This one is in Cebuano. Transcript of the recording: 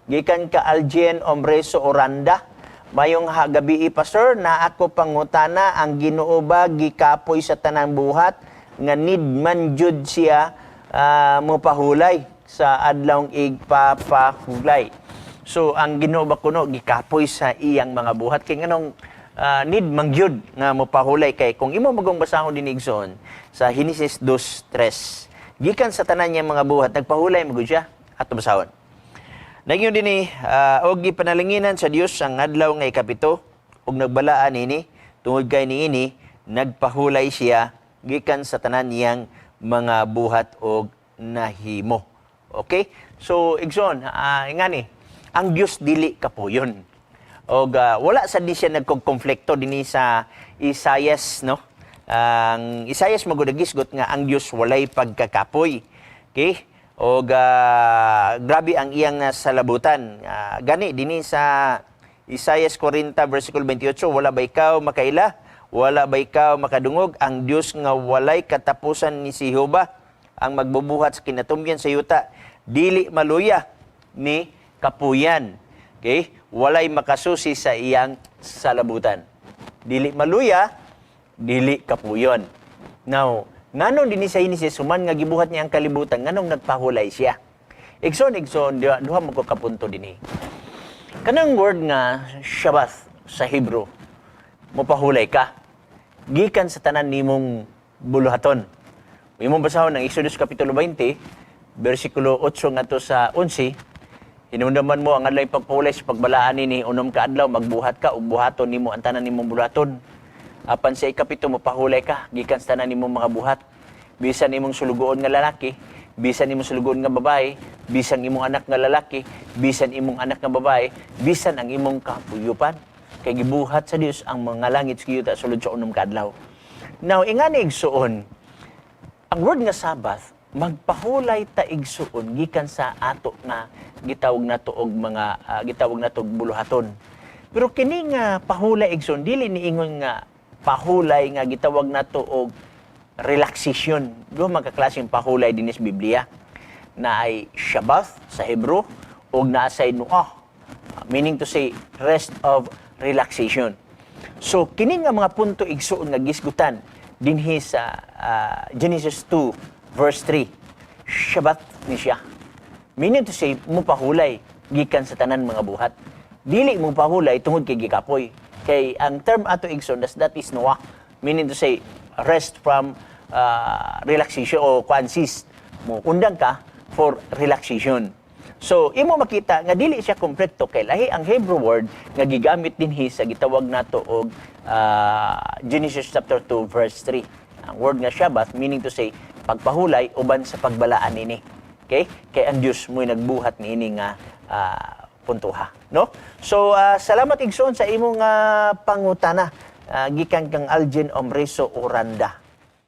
Gikan ka Algien Omreso Oranda. Mayong gabi, Pastor, na ako pangutana, ang Ginoo ba gikapoy sa tanang buhat nga need man jud siya mopahulay sa adlawng igpapahulay? So ang Ginoo ba kuno gikapoy sa iyang mga buhat kay nganong need man gyud nga mopahulay? Kay kung imo magong basahon din, igsoon, sa Genesis 2:3, gikan sa tanan niyang mga buhat nagpahulay man gud siya. Ato basahon. Nagyun dinhi, og gipanalanginan sa Dios ang adlaw nga ikapito ug nagbalaan ini tungod kay niini nagpahulay siya gikan sa tanan niyang mga buhat og nahimo. Okay? So igsoon, ingani, ang Dios dili kapuyon. Og wala sa di siya nagkonflikto dinhi sa Isaias, no? Ang Isaias magud gisgot nga ang Dios walay pagkakapoy. Okay? Og grabe ang iyang salabutan. Gani dinhi sa Isaias 40 versikulo 28, "Wala ba ikaw makaila? Wala ba ikaw makadungog? Ang Dios nga walay katapusan ni si Jehova ang magbubuhat sa kinatumyan sa yuta. Dili maluya ni kapuyan." Okay? Walay makasusi sa iyang salabutan. Dili maluya, dili kapuyon. Now, nganong dinhi sa Genesis, human nga gibuhat niya ang kalibutan, nganong nagpahulay siya? Igsoon, igsoon, duha, duha mo ko kapunto dinhi. Kanang word nga Shabbat sa Hebrew, mopahulay ka gikan sa tanan nimong buluhaton. Imong basahon ang Exodus kapitulo 20, versikulo 8 ngadto sa 11, "Hinumduman mo ang adlaw pagpahulay sa pagbalaan nini, 6 ka adlaw magbuhat ka ug buhaton nimo ang tanan nimong buluhaton. Apan sa ikapito mopahulay ka gikan sa tanan nimong mga buhat. Bisan imong sulugoon nga lalaki, bisan imong sulugoon nga babae, bisan imong anak nga lalaki, bisan imong anak nga babae, bisan ang imong kapuyupan. Kay gibuhat sa Dios ang mga langit sa yuta sulod sa 6 ka adlaw." Now, ingani igsuon, ang word nga Sabbath, magpahulay ta, igsuon, gikan sa ato nga gitawag nato og mga gitawag nato og buluhaton. Pero kini nga pahulay, igsuon, dili niingon nga pahulay nga gitawag nato og relaxation. Duha man ka klaseng pahulay dinhi sa Biblia, na ay Shabbat sa Hebrew ug naa say Noah, meaning to say rest of relaxation. So kini nga mga punto, igsuon, nga gisgutan dinhi sa Genesis 2 verse 3, Shabbat ni siya. Meaning to say mo pahulay gikan sa tanan mga buhat. Dili mo pahulay tungod kay gikapoy. Kay ang term ato, igsoon, that is Noah. Meaning to say rest from relaxation o kwansis. Mo undang ka for relaxation. So, imo makita nga dili siya kompleto kay lahi ang Hebrew word nga gigamit dinhi sa gitawag nato og Genesis chapter 2 verse 3. Ang word nga Shabbat, meaning to say pagpahulay uban sa pagbalaan nini. Okay? Kay ang Dios mo'y nagbuhat niini nga puntuha, no? So salamat, igsoon, sa imong pangutana gikan kang Algin Omreso Oranda.